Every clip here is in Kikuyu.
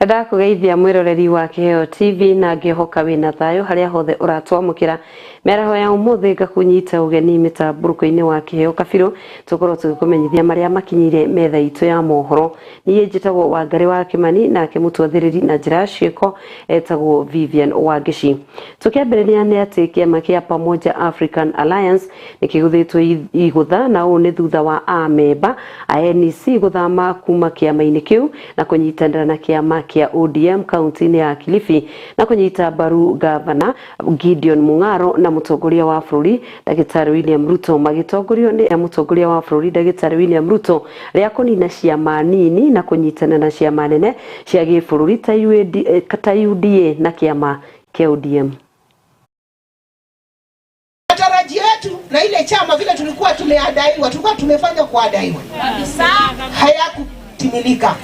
Ndakũgeithia mwĩroreri wa Kĩheo TV na ngĩhoka wĩna thayũ harĩa hothe ũratwamũkĩra. Mĩaraho ya ũmũthĩ ngakũnyita ũgeni mĩtambũrũko-inĩ wa Kĩheo Kabirũ, tũkorwo tũgĩkũmenyithia marĩa makinyĩire metha itũ ya mohoro. Niĩ njĩtagwo Wangarĩ wa Kĩmani, nake mũtwathĩrĩri na njĩra ya ciĩko etagwo Vivian Wangeci. Tũkĩambĩrĩria nĩ atĩ kĩama kĩa Pamoja African Alliance nĩ kĩgũthĩtwo igũtha, na ũũ nĩ thutha wa amemba a NEC gũthama kuma kĩama-inĩ kĩu na kũnyitanĩra na kĩama kĩa ODM kaunti-inĩ ya Kilifi na kũnyita mbaru gavana Gideon Mung'aro na mũtongoria wa bũrũri Ndagĩtarĩ William Ruto, magĩtongorio nĩ mũtongoria wa bũrũri Ndagĩtarĩ William Ruto rĩa kũnina ciama nini na kũnyitana na ciama nene cia gĩbũrũri ta UDA na kĩama kĩa ODM. Matarajio yetu na ile chama vile tulikuwa tumeadaiwa, tulikuwa tumefanya kuadaiwa hayakutimilika.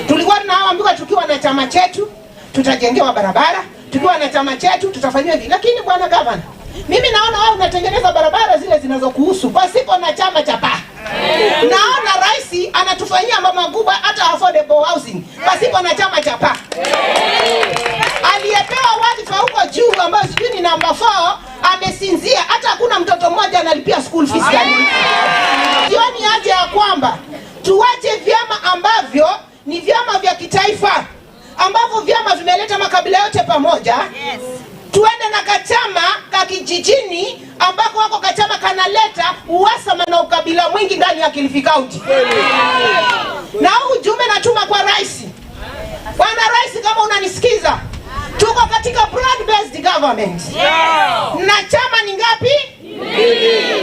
Tulikuwa tunaambiwa tukiwa na chama chetu tutajengewa barabara, tukiwa na chama chetu tutafanyiwa hivi. Lakini bwana gavana, mimi naona wewe unatengeneza barabara zile zinazokuhusu pasipo na chama cha PA. Naona rais anatufanyia mambo makubwa hata affordable housing pasipo na chama cha PA. Aliyepewa wadhifa huko juu ambayo sijui ni namba 4 amesinzia, hata hakuna mtoto mmoja analipia school fees. Sioni haja ya kwamba tuache vyama ambavyo ni vyama vya kitaifa, ambavyo vyama vimeleta makabila yote pamoja. Yes. Tuende na kachama ka kijijini ambako wako kachama kanaleta uhasama na ukabila mwingi ndani ya Kilifi County. Na huu ujumbe natuma kwa rais. Bwana rais, kama unanisikiza, tuko katika broad based government. Yeah. Na chama ni ngapi?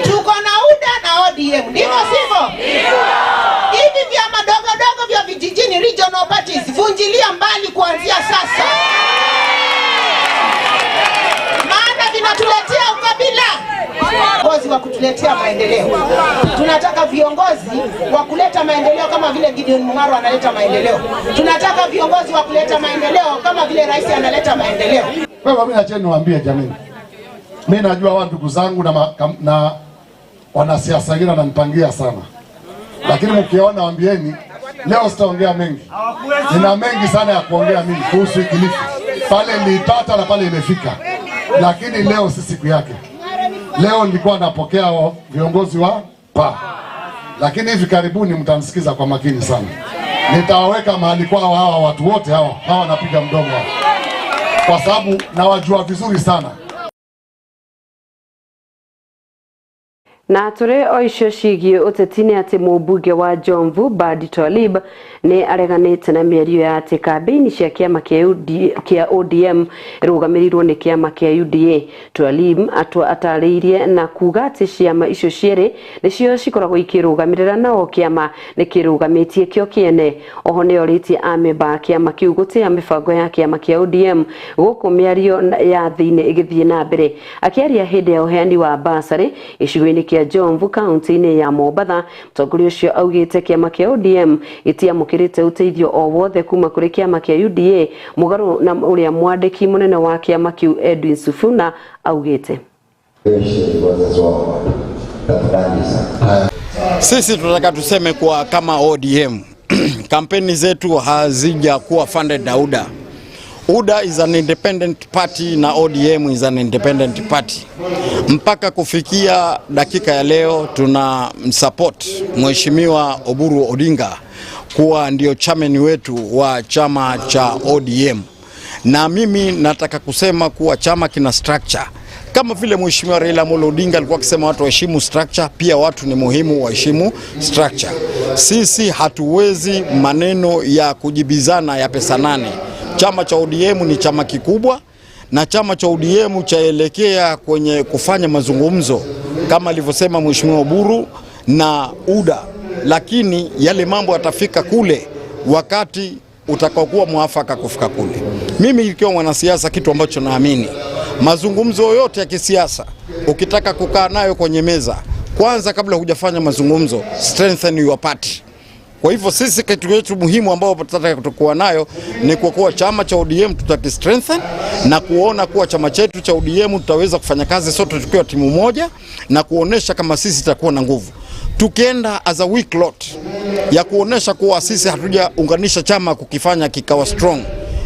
Tuko na UDA na ODM. Ndivyo sivyo? Hivi vyama dogo dogo vya vijijini, regional parties, vunjilia mbali kuanzia sasa. Maana vinatuletea ukabila. Viongozi wa kutuletea maendeleo. Tunataka viongozi wa kuleta maendeleo kama vile Gideon Mung'aro analeta maendeleo. Tunataka viongozi wa kuleta maendeleo kama vile rais analeta maendeleo. Kwa mimi acheni niwaambie jamii. Mimi najua hawa ndugu zangu na wanasiasa wengine wananipangia sana. Lakini mkiona waambieni leo sitaongea mengi. Nina mengi sana ya kuongea mimi kuhusu Kilifi. Pale nilipata na pale imefika. Lakini leo si siku yake. Leo nilikuwa napokea viongozi wa PA. Lakini hivi karibuni mtanisikiza kwa makini sana. Nitawaweka mahali kwao hawa watu wote hawa wanapiga mdomo hawa. Kwa sababu nawajua vizuri sana. Na tũrĩ o icio ciĩgiĩ ũteti nĩ atĩ mũmbunge wa Jomvu Badi Twalib nĩ areganĩte na mĩario ya atĩ kambĩini cia kĩama kĩa ODM ĩrũgamĩrĩirwo nĩ kĩama kĩa UDA. Twalib atarĩirie na kuga atĩ ciama icio cierĩ nĩcio cikoragwo ikĩrũgamĩrĩra na o kĩama nĩ kĩrũgamĩtie kĩo kĩene. Oho nĩ orĩtie amemba a kĩama kĩu gũtĩa mĩbango ya kĩama kĩa ODM gũkũ mĩario ya thĩinĩ ĩgĩthiĩ na mbere. Akĩaria hĩndĩ ya ũheani wa basarĩ gĩcigo-inĩ kĩa Jomvu kaunti-inĩ ya Mombatha, mũtongoria ũcio augĩte kĩama kĩa ODM gĩtiamũkĩrĩte ũteithio o wothe kuma kũrĩ kĩama kĩa UDA, mũgarũ na ũrĩa mwandĩki mũnene wa kĩama kĩu Edwin Sifuna augĩte. Sisi tunataka tuseme kwa kama ODM kampeni zetu hazijakuwa funded na UDA. UDA is an independent party na ODM is an independent party. Mpaka kufikia dakika ya leo tuna msupport Mheshimiwa Oburu Odinga kuwa ndio chairman wetu wa chama cha ODM. Na mimi nataka kusema kuwa chama kina structure. Kama vile Mheshimiwa Raila Amolo Odinga alikuwa akisema watu waheshimu structure, pia watu ni muhimu waheshimu structure. Sisi hatuwezi maneno ya kujibizana ya pesa nane. Chama cha ODM ni chama kikubwa na chama cha ODM chaelekea kwenye kufanya mazungumzo kama alivyosema Mheshimiwa Oburu na UDA, lakini yale mambo yatafika kule wakati utakaokuwa mwafaka kufika kule. Mimi nikiwa mwanasiasa, kitu ambacho naamini, mazungumzo yote ya kisiasa ukitaka kukaa nayo kwenye meza, kwanza kabla hujafanya mazungumzo, strengthen your party. Kwa hivyo sisi kitu chetu muhimu ambao tunataka kutokuwa nayo ni kwa kuwa chama cha ODM tutaki strengthen na kuona kuwa chama chetu cha ODM tutaweza kufanya kazi sote tukiwa timu moja na kuonesha kama sisi tutakuwa na nguvu. Tukienda as a weak lot ya kuonesha kuwa sisi hatujaunganisha chama kukifanya kikawa strong,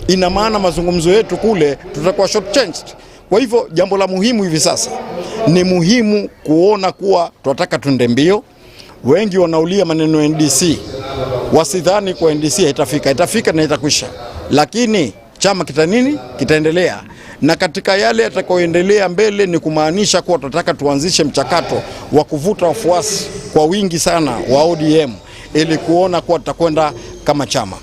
ina maana mazungumzo yetu kule tutakuwa short changed. Kwa hivyo jambo la muhimu hivi sasa ni muhimu kuona kuwa tunataka tunde mbio. Wengi wanaulia maneno NDC, wasidhani kwa NDC haitafika, itafika na itakwisha, lakini chama kita nini kitaendelea, na katika yale yatakayoendelea mbele ni kumaanisha kuwa tunataka tuanzishe mchakato wa kuvuta wafuasi kwa wingi sana wa ODM ili kuona kuwa tutakwenda kama chama.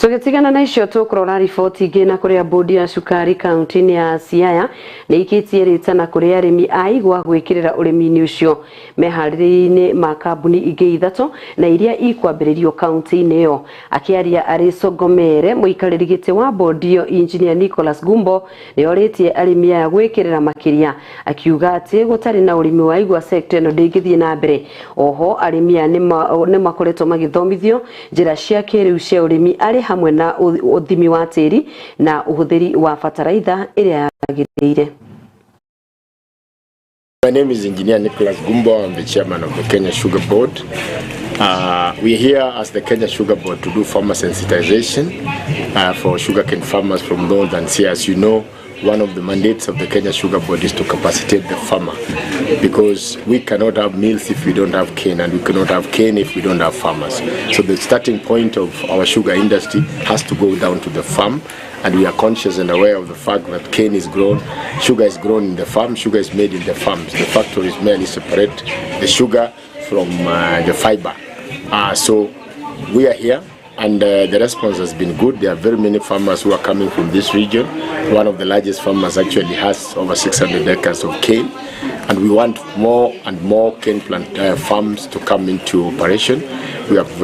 Tũgĩtigana na icio tũkũrora riboti ingĩ na kũrĩa bodi ya cukari kaunti-inĩ ya Siaya nĩ ĩkĩtie rĩtana kũrĩ arĩmi a igwa gwĩkĩrĩra ũrĩmi-inĩ ũcio meharĩrĩria-inĩ ma kambuni ingĩ ithatũ na iria ikwambĩrĩrio kaunti-inĩ ĩyo. Akĩaria arĩ Songomere, mũikarĩri gĩtĩ wa bodi ĩyo Engineer Nicholas Gumbo nĩ orĩtie arĩmi aya gwĩkĩrĩra makĩria, akiuga atĩ gũtarĩ na ũrĩmi wa igwa sekta ĩno ndĩngĩthiĩ na mbere. Oho arĩmi aya nĩ makoretwo magĩthomithio njĩra cia kĩrĩu cia ũrĩmi arĩ hamwe na ũthimi wa tĩri na ũhũthĩri wa bataraitha ĩrĩa yagĩrĩire. My name is Engineer Nicholas Gumbo. I'm the chairman of the Kenya Sugar Board. We're here as the Kenya Sugar Board to do farmer sensitization for sugarcane farmers from Northern Siaya. As you know, one of the mandates of the Kenya Sugar Board is to capacitate the farmer, because we cannot have mills if we don't have cane, and we cannot have cane if we don't have farmers. So the starting point of our sugar industry has to go down to the farm, and we are conscious and aware of the fact that cane is grown, sugar is grown in the farm, sugar is made in the farms. The factories merely separate the sugar from the fiber. So we are here, and the response has been good. There are very many farmers who are coming from this region. One of the largest farmers actually has over 600 acres of cane, and we want more and more cane plant farms to come into operation. We have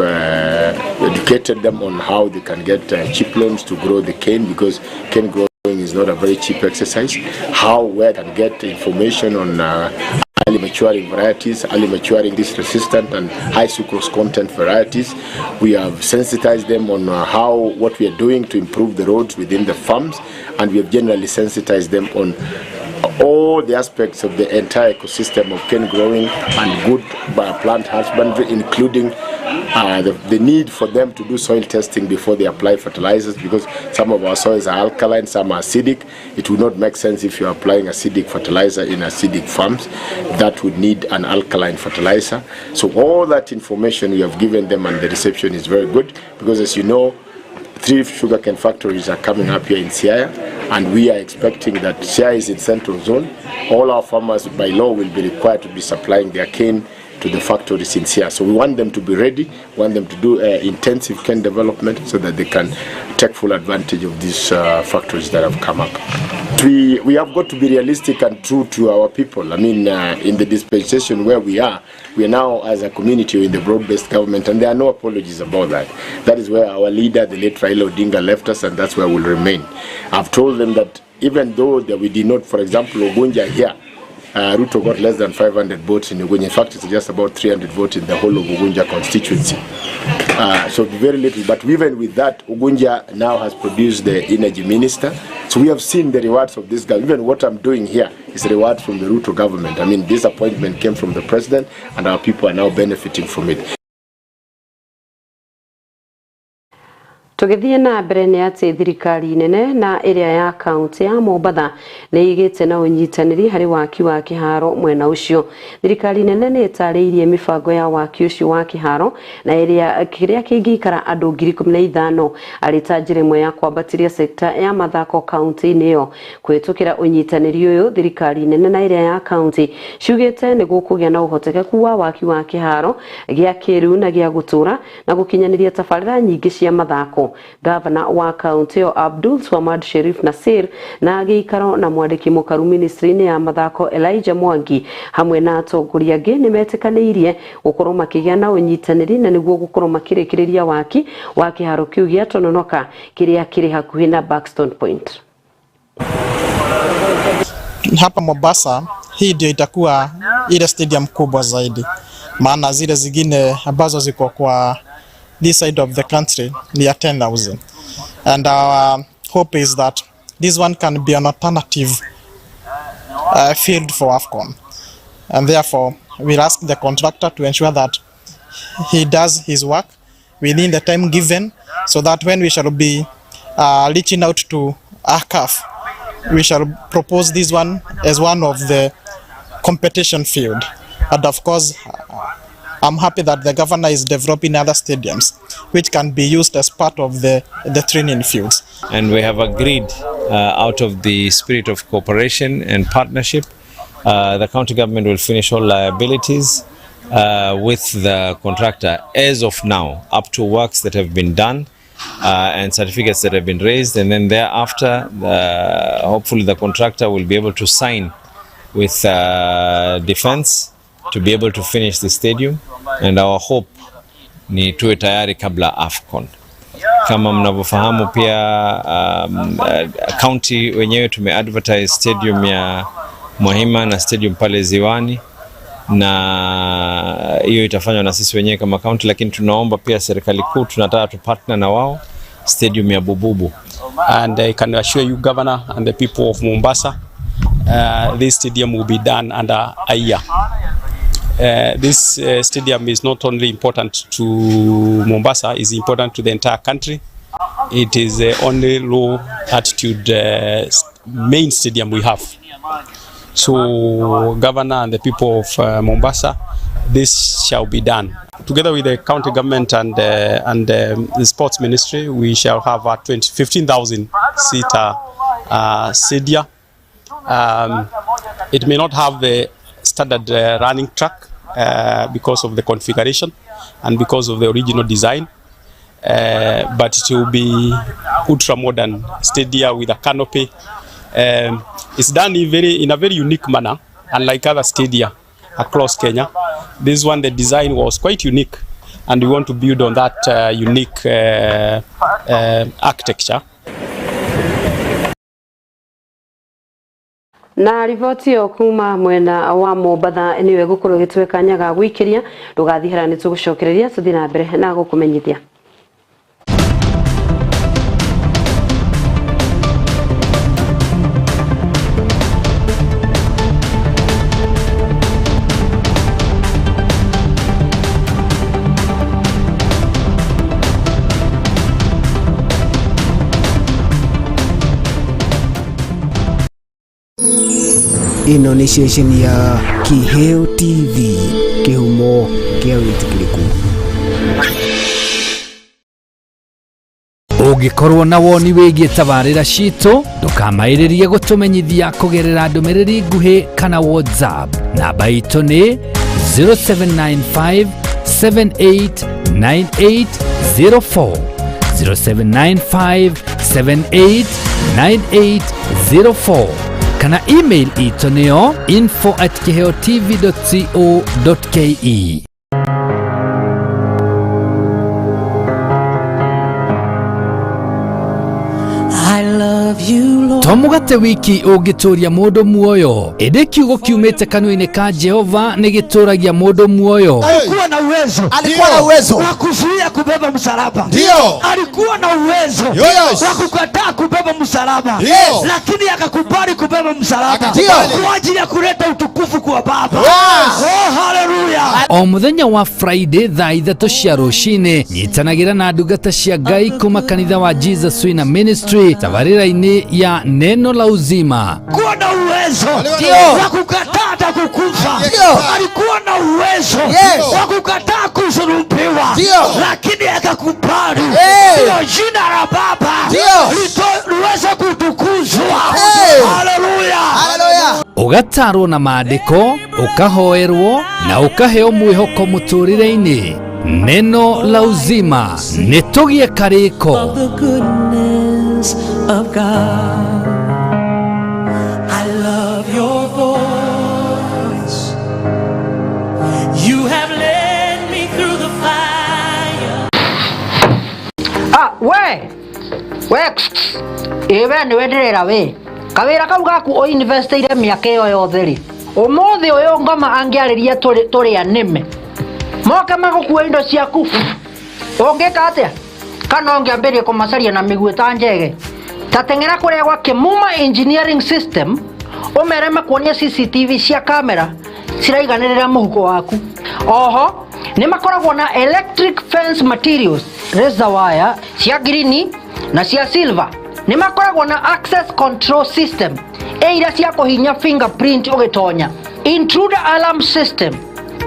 educated them on how they can get cheap loans to grow the cane, because cane growing is not a very cheap exercise. How, where can get information on early maturing varieties, early maturing this resistant and high sucrose content varieties. We have sensitized them on what we are doing to improve the roads within the farms, and we have generally sensitized them on all the aspects of the entire ecosystem of cane growing and good plant husbandry, including the need for them to do soil testing before they apply fertilizers, because some of our soils are alkaline, some are acidic. It would not make sense if you're applying acidic fertilizer in acidic farms. That would need an alkaline fertilizer. So all that information we have given them, and the reception is very good, because as you know, 3 sugarcane factories are coming up here in Siaya, and we are expecting that Siaya is in central zone. All our farmers by law will be required to be supplying their cane to the factories in Siaya. So we want them to be ready, want them to do intensive cane development so that they can take full advantage of these factories that have come up. We have got to be realistic and true to our people. I mean, in the dispensation where we are now as a community in the broad-based government, and there are no apologies about that. That is where our leader, the late Raila Odinga, left us, and that's where we'll remain. I've told them that even though that we did not, for example, Ugunja here, Ruto got less than 500 votes in Ugunja. In fact, it's just about 300 votes in the whole of Ugunja constituency. So very little. But even with that, Ugunja now has produced the energy minister. So we have seen the rewards of this guy. Even what I'm doing here is a reward from the Ruto government. I mean, this appointment came from the president, and our people are now benefiting from it. Tũgĩthiĩ na mbere nĩ atĩ thirikari nene na ĩrĩa ya kaunti ya Mombatha nĩ igĩte na ũnyitanĩri harĩ waki wa kĩharo mwena ũcio. Thirikari nene nĩ ĩtarĩirie mĩbango ya waki ũcio wa kĩharo na ĩrĩa kĩrĩa kĩngĩikara andũ 15,000 arĩ ta njĩra ĩmwe ya kwambatĩria sekta ya mathako kaunti-inĩ ĩyo. Kũhĩtũkĩra ũnyitanĩri ũyũ, thirikari nene na ĩrĩa ya kaunti ciugĩte nĩ gũkũgĩa na ũhotekeku wa waki wa kĩharo gĩa kĩrĩu na gĩa gũtũũra na gũkinyanĩria tabarĩra nyingĩ cia mathako. Gavana wa kaunti ĩyo Abdul Swamad Sherif Nasir na gĩikaro na mwandĩki mũkaru ministry-inĩ ya mathako Elijah Mwangi hamwe na atongoria angĩ nĩ metĩkanĩirie gũkorwo makĩgĩa na ũnyitanĩri na nĩguo gũkorwo makĩrĩkĩrĩria waki wa kĩharo kĩu gĩa Tononoka kĩrĩa kĩrĩ hakuhĩ na Buxton Point. Hapa Mombasa hii ndio itakuwa ile stadium kubwa zaidi, maana zile zingine ambazo ziko kwa this side of the country ni ya 10,000, and our hope is that this one can be an alternative field for AFCON. And therefore, we'll ask the contractor to ensure that he does his work within the time given, so that when we shall be reaching out to ACAF, we shall propose this one as one of the competition field. And of course, I'm happy that the governor is developing other stadiums which can be used as part of the training fields. And we have agreed out of the spirit of cooperation and partnership, the county government will finish all liabilities with the contractor as of now, up to works that have been done and certificates that have been raised, and then thereafter, hopefully the contractor will be able to sign with defense to be able to finish the stadium, and our hope ni tuwe tayari kabla AFCON. Kama mnavyofahamu pia, county wenyewe tumeadvertise stadium ya Mwahima na stadium pale Ziwani, na hiyo itafanywa na sisi wenyewe kama county, lakini tunaomba pia serikali kuu, tunataka tu partner na wao stadium ya Bububu. And I can assure you, Governor, and the people of Mombasa, this stadium will be done under a year. This stadium is not only important to Mombasa, it's important to the entire country. It is the only low altitude main stadium we have. So, Governor and the people of Mombasa, this shall be done. Together with the county government and the sports ministry, we shall have a 20, 15,000 seater stadium. It may not have the standard running track because of the configuration and because of the original design, but it will be ultra modern stadia with a canopy. It's done in a very unique manner, unlike other stadia across Kenya. This one, the design was quite unique, and we want to build on that unique architecture. Na riboti ĩyo kuma mwena wa Mombatha nĩyo ĩgũkorwo ĩgĩtũhe kanya ga gwĩkĩria. Ndũgathiĩ harĩa, nĩ tũgũcokereria tũthiĩ na mbere na gũkũmenyithia. Ĩno nĩ ceceni ya Kiheo TV, kĩhumo kĩa wĩtĩkĩrĩku. Ũngĩkorwo na woni wĩgiĩ tabarĩra citũ, ndũkamaĩrĩrie gũtũmenyithia kũgerera ndũmĩrĩri nguhĩ kana WhatsApp. Namba itũ nĩ 0795 789804, 0795 789804, kana email itũ nĩyo info@kiheotv.co.ke. I love you, Lord. To mũgate wiki ũngĩtũria mũndũ muoyo, ĩndĩ kiugo kiumĩte kanua-inĩ ka Jehova nĩ gĩtũragia mũndũ muoyo. Alikuwa na uwezo. Alikuwa na uwezo wa kuzuia kubeba msalaba. Ndio. Alikuwa na uwezo Yes. wa kukataa kubeba msalaba. Ndio. Lakini akakubali kubeba msalaba Ndio. kwa ajili ya kuleta utukufu kwa Baba. Yes. Oh, haleluya. O mũthenya wa Friday thaa 3 cia rũcinĩ, nyitanagĩra na ndungata cia Ngai kuma kanitha wa Jesus Winner Ministry tabarĩra-inĩ ya Neno la Uzima. Alikuwa na uwezo Ndio. wa kukataa hata kukufa. Ndio. Alikuwa na uwezo Yes. wa kukataa kusulubiwa. Ndio. Lakini akakubali Hey. ndio jina la Baba Ndio. liweze kutukuzwa. Hey. Haleluya. Haleluya. Ũgatarwo na maandĩko, ũkahoerwo na ũkaheo mwĩhoko mũtũrĩre-inĩ. Neno la Uzima, nĩ tũgĩe karĩko. Of the goodness of God. I love your voice. You have led me through the fire. Ah, we we ĩ we nĩwe ndĩrera we kawĩra kau gaku ũinvestĩire mĩaka ĩyo yothe rĩ, ũmũthĩ ũyũ ngoma angĩarĩria tũrĩ anĩme moke magũkua indo ciaku, ũngĩka atĩa? Kana ũngĩambĩrĩria kũmacaria na mĩguĩ ta njege? Ta teng'era kũrĩa gwa Kĩmuma Engineering System, ũmere makuonie CCTV cia kamera. ciraiganĩrĩra mũhuko waku. Oho nĩ makoragwo na electric fence materials, razor wire cia ngirini na cia silver. Nĩ makoragwo na access control system ĩ iria cia kũhinya fingerprint ũgĩtonya, intruder alarm system,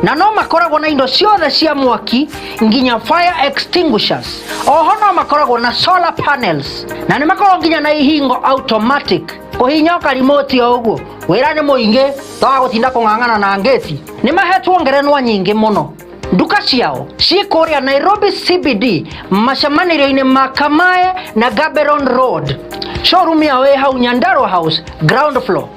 na no makoragwo na indo ciothe cia mwaki nginya fire extinguishers. Oho no makoragwo na solar panels na nĩ makoragwo nginya na ihingo automatic kũhinya karimoti o ũguo. Wĩra nĩ mũingĩ twaga gũtinda kũng'ang'ana na ngĩti. Nĩ mahetwo ngerenwa nyingĩ mũno. Nduka ciao ciĩ kũrĩa Nairobi CBD, macemanĩrio-inĩ ma Kamae na Gaberon Road. Showroom yao ĩ hau Nyandarua House, ground floor.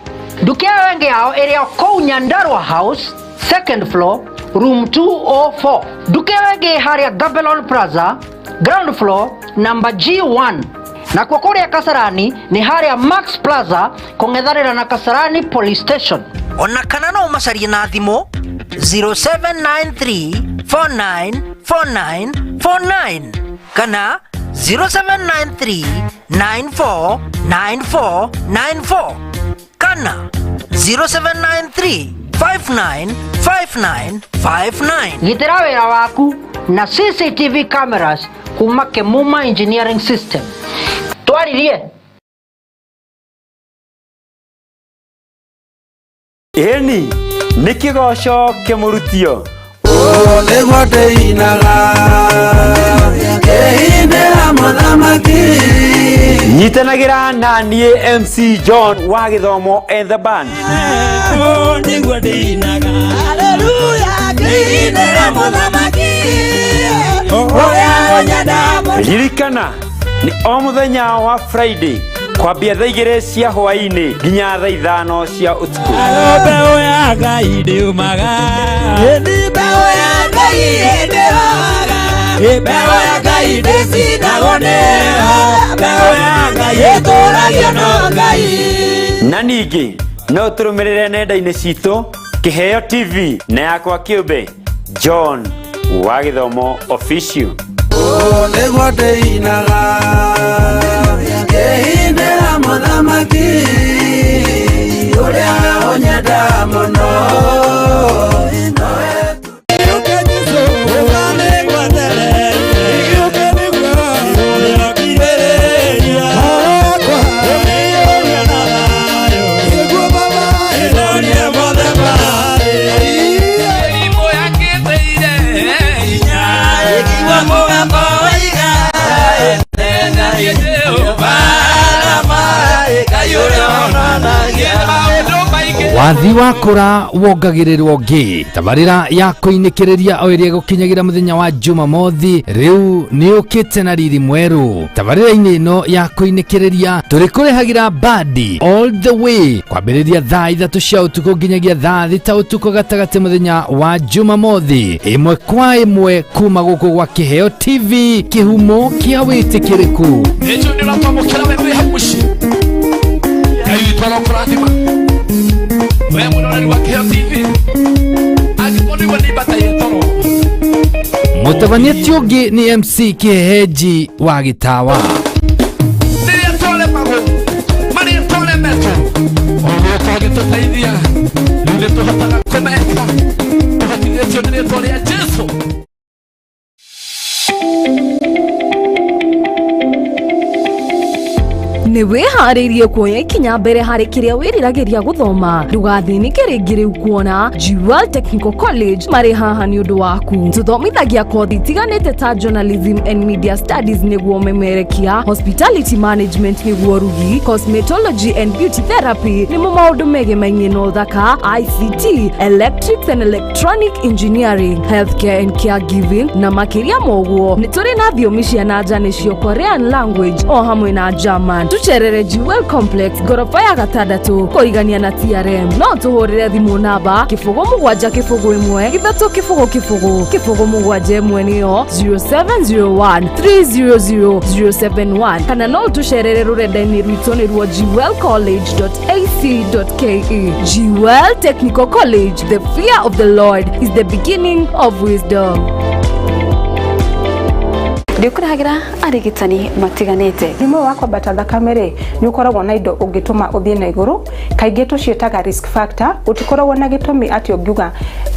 Nduka ĩyo ĩngĩ yao ĩrĩ o kũu Nyandarua House, second floor, room 204. Nduka ĩyo ĩngĩ ĩ harĩa Gamelon Plaza, ground floor, number G1. Nakuo kũrĩa Kasarani nĩ harĩa Max Plaza, kũng'ethanĩra na Kasarani Police Station. Ona kana no ũmacarie na thimũ 0793 494949 kana 0793 949494 kana 0793 595959. Gitĩra wĩra waku na CCTV cameras kuma Kemuma Engineering System. Twaririe. Ĩni nĩ kĩgoco kĩmũrutio. Nĩguo ndĩinaga ngĩinĩra mũthamaki. Nyitanagĩra na niĩ MC John wa Gĩthomo and the band. Nĩguo ndĩinaga, haleluya, ngĩinĩra mũthamaki ũrĩa ũnyenda mũno. Ririkana nĩ o mũthenya wa Friday kwambia thaa 2 cia hwaĩ-inĩ nginya thaa 5 cia ũtukũ. Mbeũ ya Ngai ndĩumaga, mbeũ ya Ngai ndĩhoga, mbeũ ya Ngai ndĩcinagwo nĩyo, mbeũ ya Ngai ĩtũragio no Ngai. Na ningĩ no tũrũmĩrĩre nenda-inĩ citũ, Kĩheo TV na yakwa kĩũmbe, John wa Gĩthomo Official. Nĩguo ndĩinaga ngĩinĩra mũthamaki ũrĩa ũnyenda mũno. Wathi wakũra wongagĩrĩrwo ngĩ. Tabarĩra ya kũinĩkĩrĩria o ĩrĩa ĩgũkinyagĩra mũthenya wa Jumamothi rĩu nĩ ũkĩte na riri mwerũ. Tabarĩra-inĩ ĩno ya kũinĩkĩrĩria tũrĩkũrehagĩra bandi all the way kwambĩrĩria thaa 3 cia ũtukũ nginyagia thaa 6 ũtukũ gatagatĩ mũthenya wa Jumamothi, ĩmwe kwa ĩmwe kuma gũkũ gwa Kĩheo TV, kĩhumo kĩa wĩtĩkĩrĩku. Nĩnjũĩ nĩ ũratwamũkĩra we wĩ hau mũciĩ. Ngai witũ arokũrathima. We mwĩroreri wa Kĩheo TV, angĩkorwo nĩguo nĩ ibataire toro. Mũtabania ti ũngĩ nĩ MC Kĩhehenji wa Gĩtawa. Rĩrĩa twaremagwo, marĩa twaremetwo, ũguo agĩtũteithia, rĩu nĩ tũhotaga kũmeka, tũhotithĩtio nĩ rĩtwa rĩa Jesũ. Nĩ wĩharĩirie kuoya ikinya mbere harĩ kĩrĩa wĩriragĩria gũthoma. Ndũgathĩnĩke rĩngĩ rĩu kuona Jewel Technical College marĩ haha nĩ ũndũ waku. Tũthomithagia kothi itiganĩte ta journalism and media studies nĩguo memerekia, hospitality management nĩguo rugi, cosmetology and beauty therapy nĩmo maũndũ megemainie na ũthaka, ICT, electrics and electronic engineering, healthcare and caregiving na makĩria ma ũguo. Nĩ tũrĩ na thiomi cia na nja nĩcio Korean language o hamwe na German. Tucerere Jewel Complex ngoroba ya 6 kũrigania na TRM. No tũhũrĩre thimũ namba 0 7 0 1 3 0 0 0 7 1 nĩyo 0701 300 071, kana no tũcerere rũrenda-inĩ rwitũ nĩruo jewelcollege.ac.ke. Jewel Technical College, the fear of the Lord is the beginning of wisdom. Ndĩkũrehagĩra arigitani matiganĩte. Mũrimũ wa kwambata thakame rĩ, nĩ ũkoragwo na indo ũngĩtũma ũthiĩ na igũrũ, kaingĩ tũciĩtaga risk factor. Gũtikoragwo na gĩtũmi atĩ ũngiuga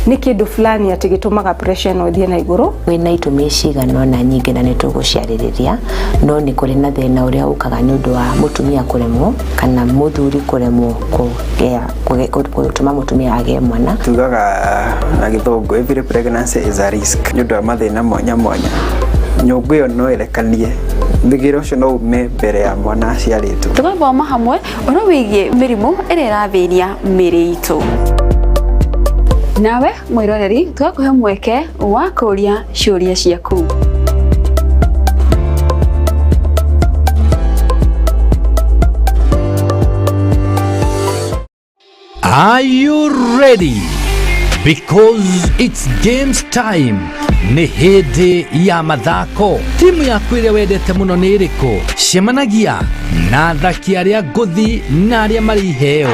nĩ kĩndũ fulani atĩ gĩtũmaga pressure ĩno ĩthiĩ na igũrũ. Wĩna itũmi cigana ũna nyingĩ na nĩ tũgũciarĩrĩria, no nĩ kũrĩ na thĩna ũrĩa ũkaga nĩ ũndũ wa mũtumia kũremwo kana mũthuri kũremwo kũgĩa gũtũma mũtumia agĩe mwana. Tugaga na gĩthũngũ every pregnancy is a risk nĩ ũndũ wa mathĩna mwanya mwanya. Nyũngũ ĩyo no ĩrekanie thigiro ũcio no ume mbere ya mwana aciarĩtwo. Tũgathoma hamwe ũhoro wĩgiĩ mĩrimũ ĩrĩa ĩrathĩnia mĩĩrĩ itũ. Nawe mwĩroreri tũgakũhe mweke wa kũũria ciũria ciaku. Are you ready? Because it's games time. Nĩ hĩndĩ ya mathako. Timu yaku ĩrĩa wendete mũno nĩ ĩrĩkũ? Cemanagia na athaki arĩa ngũthi na arĩa marĩ iheo.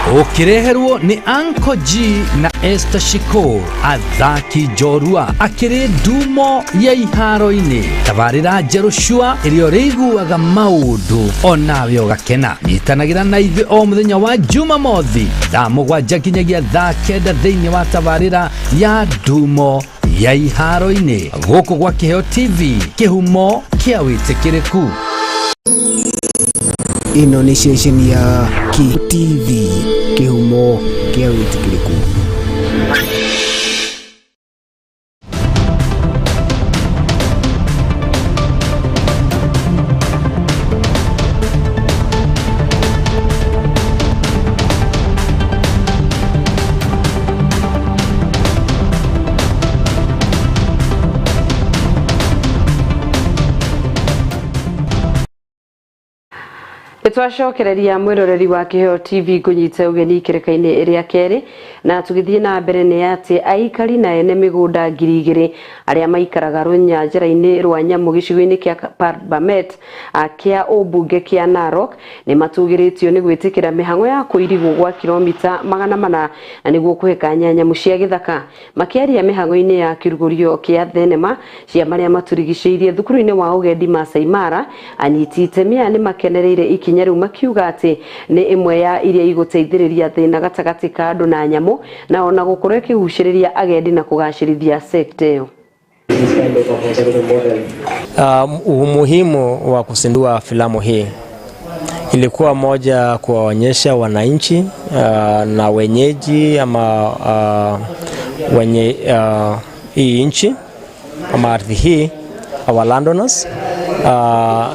Ũkĩreherwo nĩ Uncle G na Esther Shiko, athaki njorua akĩrĩ ndumo ya iharo-inĩ. Tabarĩra njerũ cua ĩrĩa ũrĩiguaga maũndũ onawe ũgakena. Nyitanagĩra na ithuĩ o mũthenya wa Jumamothi thaa 7 nginyagia thaa 9 thĩinĩ wa tabarĩra ya ndumo ya iharo-inĩ gũkũ gwa Kĩheo TV, kĩhumo kĩa wĩtĩkĩrĩku. Ĩno nĩ ceceni ya Kĩheo TV, kĩhumo kĩa wĩtĩkĩrĩku. Twacokereria mwiroreri wa Kĩheo TV ngũnyite ũgeni kĩrĩka-inĩ ĩrĩa kerĩ, na tũgĩthiĩ na mbere nĩ atĩ aikari na ene mĩgũnda 2000 arĩa maikaraga rũnyanjara-inĩ rwa nyamũ gĩcigo-inĩ kĩa Parbamet kĩa ũmbunge kĩa Narok nĩ matũgĩrĩtio nĩ gwĩtĩkĩra mĩhang'o ya kũirigwo gwa kilomita 400 na nĩguo kũhe kanya nyamũ cia gĩthaka. Makĩaria mĩhang'o-inĩ ya kĩrugũrio kĩa thenema cia marĩa matũrigicĩirie thukuru-inĩ wa ũgendi Masai Mara, anyiti itemi aya nĩ makenereire ikinya rĩu makiuga atĩ nĩ ĩmwe ya iria igũteithĩrĩria thĩna gatagatĩ ka andũ na nyamũ, na ona gũkorwo ĩkĩgucĩrĩria agendi na kũgacĩrithia sekta ĩyo. Umuhimu wa kuzindua filamu hii ilikuwa moja kuwaonyesha wananchi na wenyeji ama wenye hii nchi ama ardhi hii, our landowners,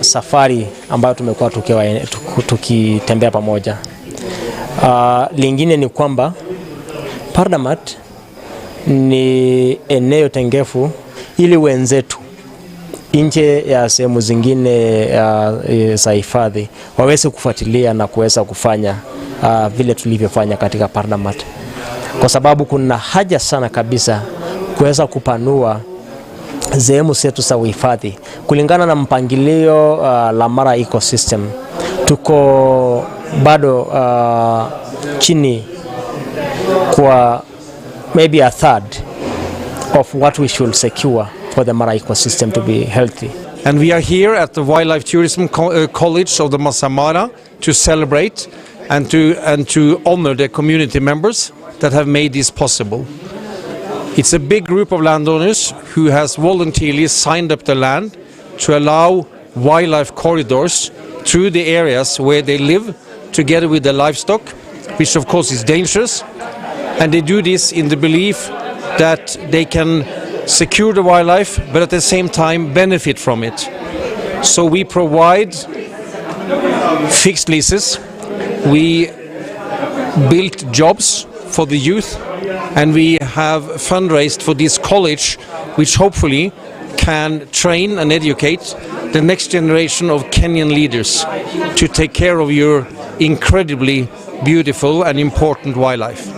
safari ambayo tumekuwa tukitembea pamoja. Lingine ni kwamba Pardamat ni eneo tengefu ili wenzetu nje ya sehemu zingine za hifadhi waweze kufuatilia na kuweza kufanya vile tulivyofanya katika Pardamat, kwa sababu kuna haja sana kabisa kuweza kupanua sehemu zetu za uhifadhi kulingana na mpangilio la Mara ecosystem. Tuko bado chini kwa maybe a third of what we should secure for the Mara ecosystem to be healthy. And we are here at the Wildlife Tourism College of the Masai Mara to celebrate and to honor the community members that have made this possible. It's a big group of landowners who has voluntarily signed up the land to allow wildlife corridors through the areas where they live together with the livestock, which of course is dangerous. And they do this in the belief that they can secure the wildlife, but at the same time benefit from it. So we provide fixed leases, we built jobs for the youth, and we have fundraised for this college, which hopefully can train and educate the next generation of Kenyan leaders to take care of your incredibly beautiful and important wildlife.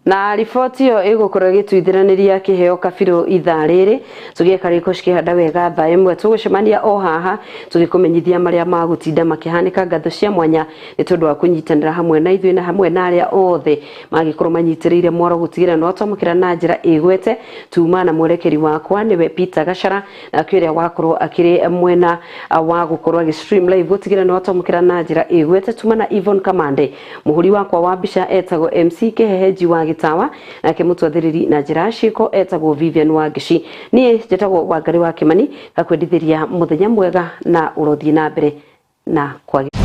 Na riboti ĩyo ĩgũkorwo ĩgĩtuithĩranĩria kĩheo kabirũ ithaa rĩrĩ tũgĩeka rĩko cikĩhanda wega thaa ĩmwe tũgũcemania o haha tũgĩkũmenyithia marĩa magũtinda makĩhanĩka. Ngatho cia mwanya nĩ tondũ wa kũnyitanĩra hamwe na ithuĩ na hamwe na arĩa othe magĩkorwo manyitĩrĩire mwaro gũtigĩrĩra nĩ watwamũkĩra na njĩra ĩgwete. Tuma na mwerekeri wakwa nĩwe Peter Gachara, nake ũrĩa wakorwo akĩrĩ mwena wa gũkorwo agĩ stream live gũtigĩrĩra nĩ watwamũkĩra na njĩra ĩgwete. Tuma na Yvonne Kamande, mũhũri wakwa wa mbica etagwo MC Kĩhehenji wa Gĩtawa, nake mũtwathĩrĩri na njĩra ya ciĩko etagwo Vivian Wangici. Niĩ njĩtagwo Wangari wa Kĩmani, ngakwendithĩria mũthenya mwega na ũrothiĩ na mbere na kwagĩra.